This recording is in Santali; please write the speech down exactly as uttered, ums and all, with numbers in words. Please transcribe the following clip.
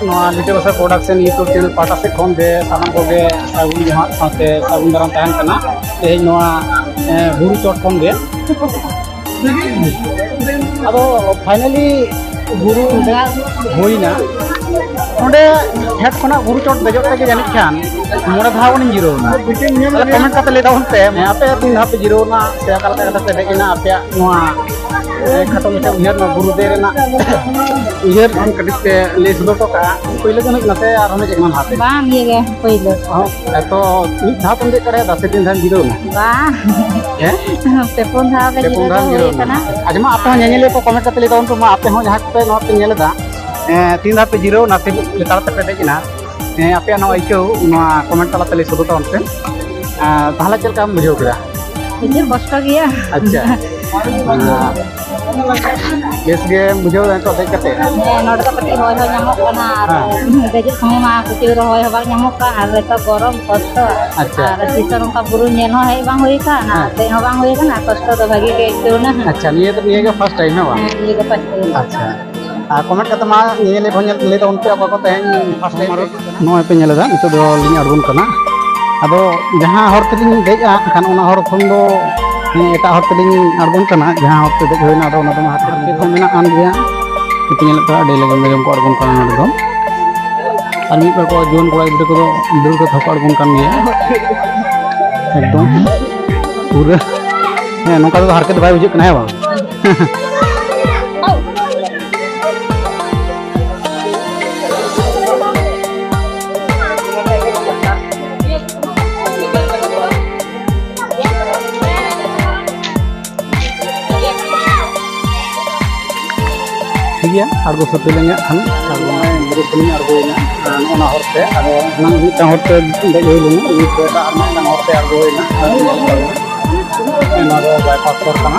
ᱱᱚᱣᱟ ᱞᱤᱴᱟᱹ ᱜᱚᱸᱥᱟᱭ ᱯᱨᱚᱰᱟᱠᱥᱚᱱ ᱤᱭᱩᱴᱩᱵᱽ ᱪᱮᱱᱮᱞ ᱯᱟᱦᱴᱟ ᱥᱮᱫ ᱠᱷᱚᱱ ᱜᱮ ᱥᱟᱱᱟᱢ ᱠᱚᱜᱮ ᱥᱟᱹᱜᱩᱱ ᱡᱚᱦᱟᱨ ᱥᱟᱶᱛᱮ ᱥᱟᱹᱜᱩᱱ ᱫᱟᱨᱟᱢ ᱛᱟᱦᱮᱱ ᱠᱟᱱᱟ᱾ ᱛᱮᱦᱮᱧ ᱱᱚᱣᱟ, ᱮ, ᱵᱩᱨᱩ ᱪᱚᱴ ᱠᱷᱚᱱ ᱜᱮ᱾ ᱟᱫᱚ finally ᱵᱩᱨᱩ ᱦᱩᱭᱱᱟ᱾ ᱚᱸᱰᱮ ᱯᱷᱮᱰ ᱠᱷᱚᱱᱟᱜ ᱵᱩᱨᱩ ᱪᱚᱴ ᱫᱮᱡᱚᱜ ᱛᱮᱜᱮ ᱡᱟᱹᱱᱤᱡ ᱠᱷᱟᱱ ᱢᱚᱬᱮ ᱫᱷᱟᱣ ᱜᱟᱱᱤᱧ ᱡᱤᱨᱟᱹᱣ ᱮᱱᱟ᱾ ᱛᱟᱦᱞᱮ ᱠᱚᱢᱮᱱᱴ ᱠᱟᱛᱮ ᱞᱟᱹᱭ ᱛᱟᱵᱚᱱ ᱯᱮ, ᱟᱯᱮ ᱛᱤᱱ ᱫᱷᱟᱣ ᱯᱮ ᱡᱤᱨᱟᱹᱣ ᱮᱱᱟ ᱥᱮ ᱚᱠᱟ ᱞᱮᱠᱟ ᱠᱟᱛᱮ ᱯᱮ ᱫᱮᱡ ᱮᱱᱟ, ᱟᱯᱮᱭᱟᱜ ᱱᱚᱣᱟ, ᱮ, ᱠᱷᱟᱴᱚ ᱢᱟᱪᱷᱟ ᱩᱭᱦᱟᱹᱨ, ᱱᱚᱣᱟ ᱵᱩᱨᱩ ᱫᱮᱡ ᱨᱮᱱᱟᱜ ᱩᱭᱦᱟᱹᱨ ᱟᱢ ᱠᱟᱹᱴᱤᱡ ᱯᱮ ᱞᱟᱹᱭ ᱥᱚᱫᱚᱨ ᱦᱚᱴᱚ ᱠᱟᱜᱼᱟ᱾ ᱯᱳᱭᱞᱳ ᱜᱮ ᱦᱩᱭ ᱠᱟᱱᱟ ᱥᱮ ᱟᱨᱦᱚᱸ ᱦᱮᱡ ᱮᱢᱟᱱ ᱞᱟᱦᱟᱛᱮ? ᱵᱟᱝ, ᱱᱤᱭᱟᱹ ᱜᱮ ᱯᱳᱭᱞᱳ᱾ ᱦᱚᱸ, ᱮᱛᱚ ᱢᱤᱫ ᱫᱷᱟᱣ ᱛᱮᱢ ᱫᱮᱡ ᱫᱟᱲᱮᱭᱟᱫᱟ ᱥᱮ ᱛᱤᱱ ᱫᱷᱟᱣ ᱡᱤᱨᱟᱹᱣ ᱮᱱᱟ? ᱵᱟᱝ᱾ ᱦᱮᱸ? ᱯᱮ ᱯᱩᱱ ᱫᱷᱟᱣ ᱜᱮ ᱯᱮ ᱯᱩᱱ ᱡᱤᱨᱟᱹᱣ ᱫᱷᱟᱣ ᱫᱚ ᱦᱩᱭ ᱡᱤᱨᱟᱹᱣ ᱮᱱᱟ᱾ ᱠᱟᱱᱟ᱾ ᱟᱪᱪᱷᱟ, ᱢᱟ ᱟᱯᱮ ᱦᱚᱸ ᱧᱮᱧᱮᱞᱤᱭᱟᱹ ᱠᱚ ᱠᱚᱢᱮᱱᱴ ᱠᱟᱛᱮ ᱞᱟᱹᱭ ᱛᱟᱵᱚᱱ ᱯᱮ, ᱢᱟ ᱟᱯᱮ ᱦᱚᱸ ᱡᱟᱦᱟᱸ ᱠᱚᱯᱮ ᱱᱚᱣᱟ ᱯᱮ ᱧᱮᱞ ᱮᱫᱟ, ᱮᱸ, ᱛᱤᱱ ᱫᱷᱟᱣ ᱯᱮ ᱡᱤᱨᱟᱹᱣ ᱮᱱᱟ, ᱛᱤᱱ ᱞᱮᱛᱟᱲ ᱛᱮᱯᱮ ᱫᱮᱡ ᱮᱱᱟ, ᱦᱮᱸ, ᱟᱯᱮᱭᱟᱜ ᱱᱚᱣᱟ ᱟᱹᱭᱠᱟᱹᱣ, ᱱᱚᱣᱟ ᱠᱚᱢᱮᱱᱴ ᱛᱟᱞᱟᱛᱮ ᱞᱟᱹᱭ ᱥᱚᱫᱚᱨ ᱛᱟᱵᱚᱱ ᱯᱮ᱾ ᱟᱨ ᱛᱟᱦᱚᱞᱮ ᱪᱮᱫ ᱞᱮᱠᱟᱢ ᱵᱩᱡᱷᱟᱹᱣ ᱠᱮᱫᱟ? ᱵᱩᱡᱷᱟᱹᱣ ᱠᱚᱥᱴᱚ ᱜᱮᱭᱟ᱾ ᱟᱪᱪᱷᱟ᱾ ᱟᱨ ᱵᱮᱥ ᱜᱮᱢ ᱵᱩᱡᱷᱟᱹᱣ ᱮᱫᱟ ᱱᱤᱛᱚᱜ ᱫᱮᱡ ᱠᱟᱛᱮ? ᱦᱮᱸ, ᱱᱚᱰᱮ ᱫᱚ ᱠᱟᱹᱴᱤᱡ ᱦᱚᱭ ᱦᱚᱸ ᱧᱟᱢᱚᱜ ᱠᱟᱱᱟ ᱟᱨ ᱦᱮᱸ᱾ ᱫᱮᱡᱚᱜ ᱥᱚᱢᱚᱭ ᱢᱟ ᱠᱩᱪᱤ ᱨᱮ ᱦᱚᱭ ᱦᱚᱸ ᱵᱟᱝ ᱧᱟᱢᱚᱜ ᱠᱟᱱ ᱟᱨ ᱱᱤᱛᱚᱜ ᱜᱚᱨᱚᱢ ᱠᱚᱥᱴᱚ᱾ ᱟᱪᱪᱷᱟ᱾ ᱟᱨ ᱛᱤᱥ ᱦᱚᱸ ᱱᱚᱝᱠᱟ ᱵᱩᱨᱩ ᱧᱮᱞ ᱦᱚᱸ ᱦᱮᱡ ᱵᱟᱝ ᱦᱩᱭ ᱟᱠᱟᱱ ᱟᱨ ᱦᱮᱸ᱾ ᱫᱮᱡ ᱦᱚᱸ ᱵᱟᱝ ᱦᱩᱭ ᱟᱠᱟᱱᱟ, ᱠᱚᱥᱴᱚ ᱫᱚ ᱵᱷᱟᱜᱤ ᱜᱮ ᱟᱹᱭᱠᱟᱹᱣ ᱮᱱᱟ᱾ ᱟᱪᱪᱷᱟ, ᱱᱤᱭᱟᱹ ᱫᱚ, ᱱᱤᱭᱟᱹ ᱜᱮ ᱯᱷᱟᱥᱴ ᱴᱟᱭᱤᱢ ᱦᱮᱸ ᱵᱟᱝ? ᱦᱮᱸ, ᱱᱤᱭᱟᱹ ᱜᱮ ᱯᱷᱟᱥᱴ ᱴᱟᱭᱤᱢ᱾ ᱟᱪᱪᱷᱟ᱾ ᱟᱨ ᱠᱚᱢᱮᱱᱴ ᱠᱟᱛᱮ ᱢᱟ ᱧᱮᱧᱮᱞᱤᱭᱟᱹ ᱠᱚ ᱧᱮᱞ, ᱞᱟᱹᱭ ᱛᱟᱵᱚᱱ ᱯᱮ ᱚᱠᱚᱭ ᱠᱚ ᱛᱮᱦᱮᱧ ᱯᱷᱟᱥᱴ ᱴᱟᱭᱤᱢ᱾ ᱱᱚᱜᱼᱚᱭ ᱯᱮ ᱧᱮᱞ ᱮᱫᱟ, ᱱᱤᱛᱚᱜ ᱫᱚ ᱞᱤᱧ ᱟᱬᱜᱚᱱ ᱠᱟᱱᱟ᱾ ᱟᱫᱚ ᱡᱟᱦᱟᱸ ᱦᱚᱨ ᱛᱮᱞᱤᱧ ᱫᱮᱡᱼᱟ, ᱮᱱᱠᱷᱟᱱ ᱚᱱᱟ ᱦᱚᱨ ᱠᱷᱚᱱ ᱫᱚ, ᱦᱮᱸ, ᱮᱴᱟᱜ ᱦᱚᱨ ᱛᱮᱞᱤᱧ ᱟᱬᱜᱚᱱ ᱠᱟᱱᱟ᱾ ᱡᱟᱦᱟᱸ ᱦᱚᱨ ᱛᱮ ᱫᱮᱡ ᱦᱩᱭᱱᱟ, ᱟᱫᱚ ᱚᱱᱟ ᱫᱚ ᱦᱟᱨᱠᱮᱛ ᱦᱚᱸ ᱢᱮᱱᱟᱜ ᱠᱟᱱ ᱜᱮᱭᱟ᱾ ᱱᱤᱛᱚᱜ ᱧᱮᱞᱮᱫ ᱠᱚᱣᱟ ᱟᱹᱰᱤ ᱞᱟᱜᱮ ᱞᱟᱜᱮ ᱠᱚ ᱟᱬᱜᱚᱱ ᱠᱟᱱᱟ ᱱᱚᱰᱮ ᱫᱚ᱾ ᱟᱨ ᱢᱤᱫ ᱵᱟᱨ ᱠᱚ ᱡᱩᱣᱟᱹᱱ ᱠᱚᱲᱟ ᱜᱤᱫᱽᱨᱟᱹ ᱠᱚᱫᱚ ᱫᱟᱹᱲ ᱠᱟᱛᱮ ᱦᱚᱸᱠᱚ ᱟᱬᱜᱚᱱ ᱠᱟᱱ ᱜᱮᱭᱟ᱾ ᱮᱠᱫᱚᱢ ᱯᱩᱨᱟᱹ, ᱦᱮᱸ, ᱱᱚᱝᱠᱟ ᱛᱮᱫᱚ ᱦᱟᱨᱠᱮᱛ ᱵᱟᱭ ᱵᱩᱡᱷᱟᱹᱜ ᱠᱟᱱᱟ, ᱦᱮᱸ ᱵᱟᱝ? ᱴᱷᱤᱠ ᱜᱮᱭᱟ, ᱟᱬᱜᱚ ᱥᱟᱹᱛ ᱦᱩᱭ ᱞᱮᱱ ᱜᱮ ᱦᱟᱸᱜ ᱠᱷᱟᱱ᱾ ᱟᱬᱜᱚ, ᱱᱚᱜᱼᱚᱭ ᱵᱩᱨᱩ ᱠᱷᱚᱱᱤᱧ ᱟᱬᱜᱚᱭᱮᱱᱟ, ᱟᱨ ᱱᱚᱜᱼᱚ ᱱᱟ ᱦᱚᱨ ᱛᱮ, ᱟᱫᱚ ᱮᱱᱟᱝ ᱢᱤᱫᱴᱟᱝ ᱦᱚᱨ ᱛᱮ ᱫᱮᱡ ᱦᱩᱭ ᱞᱮᱱᱟ, ᱱᱤᱛ ᱫᱚ ᱮᱴᱟᱜ ᱟᱨ ᱢᱤᱫᱴᱟᱝ ᱦᱚᱨ ᱛᱮ ᱟᱬᱜᱚ ᱦᱩᱭᱱᱟ᱾ ᱟᱨ ᱧᱮᱞ ᱛᱟᱵᱚᱱᱟ, ᱱᱚᱣᱟ ᱫᱚ ᱵᱟᱭᱯᱟᱥ ᱦᱚᱨ ᱠᱟᱱᱟ᱾